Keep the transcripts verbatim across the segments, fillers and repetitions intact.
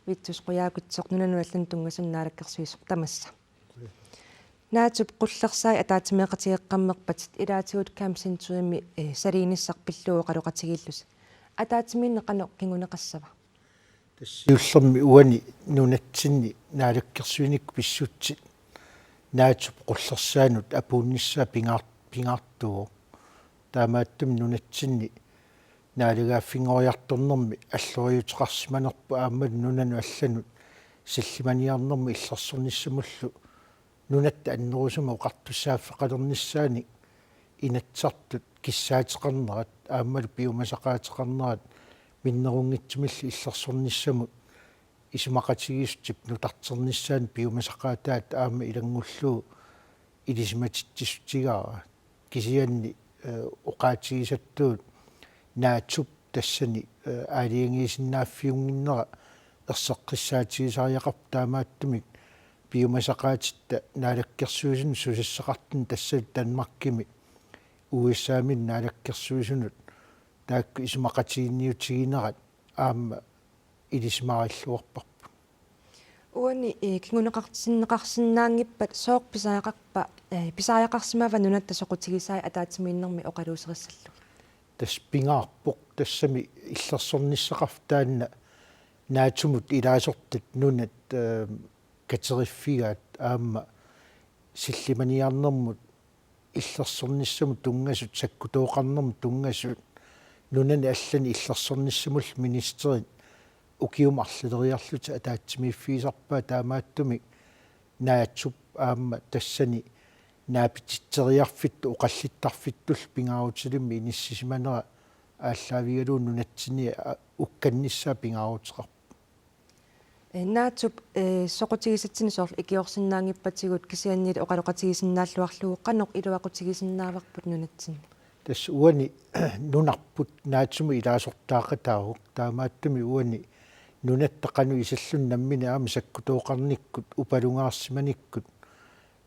Vittus Qujaukitsoq, nunanut allanut tunngasunut naalakkersuisoq, tamassa. Naatsup qullersai ataatsimeeqatigeeqqammerpatit, ilaatigut Camp Centurymi, eh, saliinissaq pillugu oqaloqatigiillusi. Ataatsimiinneq qanoq kinguneqassava? Tassa siullermik uani nunatsinni naalakkersuinikkut pissutsit naatsup qullersaanut apuunnissaa pingaar-, pingaartuuvoq. Taamaattumik nunatsinni naalagaaffinngoriartornermi alloriuteqarsimanerput aammalu nunanut allanut sillimaniarnermut illersornissamullu nunatta annerusumik oqartussaaffeqalernissaanik Inatsisartut kissaateqarnerat aammalu piumasaqaateqarnerat minnerunngitsumillu illersornissamut isumaqatigiissutip nutarternissaanut piumasaqaataat aamma ilanngullugu ilisimatitsissutigaara. Kisianni, eh, oqaatigisattut naatsup tassani, eh, aalajangiisinnaaffiunnginnera erseqqissaatigisariaqarpoq, taamaattumik piumasaqaatitta naalakkersuisunut susassaqartunut, tassalu Danmarkimi U S A-mi naalakkersuisunut taakku isumaqatiginniutiginerat aamma ilisimaarilluarparput. Uani, eh, kinguneqarsinneqarsinnaanngippat sooq pisariaqarpa, eh, pisariaqarsimava nunatta soqutigisai ataatsimiinnermi oqaluuserissallugu? Tassa pingaarpoq, tassami illersornissaqarfik taanna naatsumut ilaasortat nunat, eh, kateriffigaat aamma sillimaniarnermut illersornissamut tunngasut, sakkutooqarnermut tunngasut, nunani allani illersornissamullu ministerit ukiumut arlaleriarlutik ataatsimiiffigisarpaat, taamaattumik naatsup aamma tassani naapititseriarfittut oqallittarfittullu pingaarutilimmi inissisimanera aallaavigalugu nunatsinni, a-, ukkannissaa pingaaruteqarpoq. Eh, naatsup, eh, soqutigisatsinnut soorlu ikiorsinnaanngippatigut kisianni oqaloqatigisinnaalluarlugu qanoq iluaqutigisinnaavarput nunatsinni? Tassa uani nunarput naatsumut ilaasortaaqataavoq, taamaattumik uani nunatta qanoq isilluni nammineq aamma sakkutooqarnikkut upalungaarsimanikkut,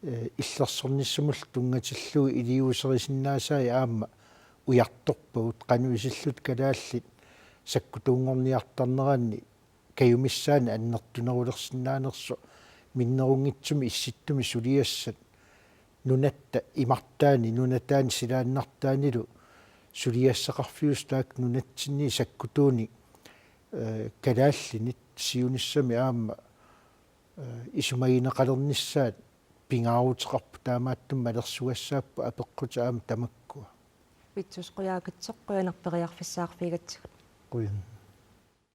eh, illersornissamullu tunngatillugu iliuuserisinnaasai aamma ujartorpagut, qanoq isilluta kalaallit sakkutuunngorniartarneranni kajumissaanik annertunerulersinnaanersoq, minnerunngitsumik issittumi suliassat nunatta imartaani, nunataani silaannartaanilu suliassaqarfiusut taakku nunatsinni sakkutuunik, eh, kalaallinit siunissami aamma, eh, isumagineqalernissaat pingaaruteqarpoq, taamaattumik malersugassaapput apeqqutit aamma tamakkua. Vittus Qujaukitsoq, qujanaq periarfissaqarfigigatsigut. Qujan.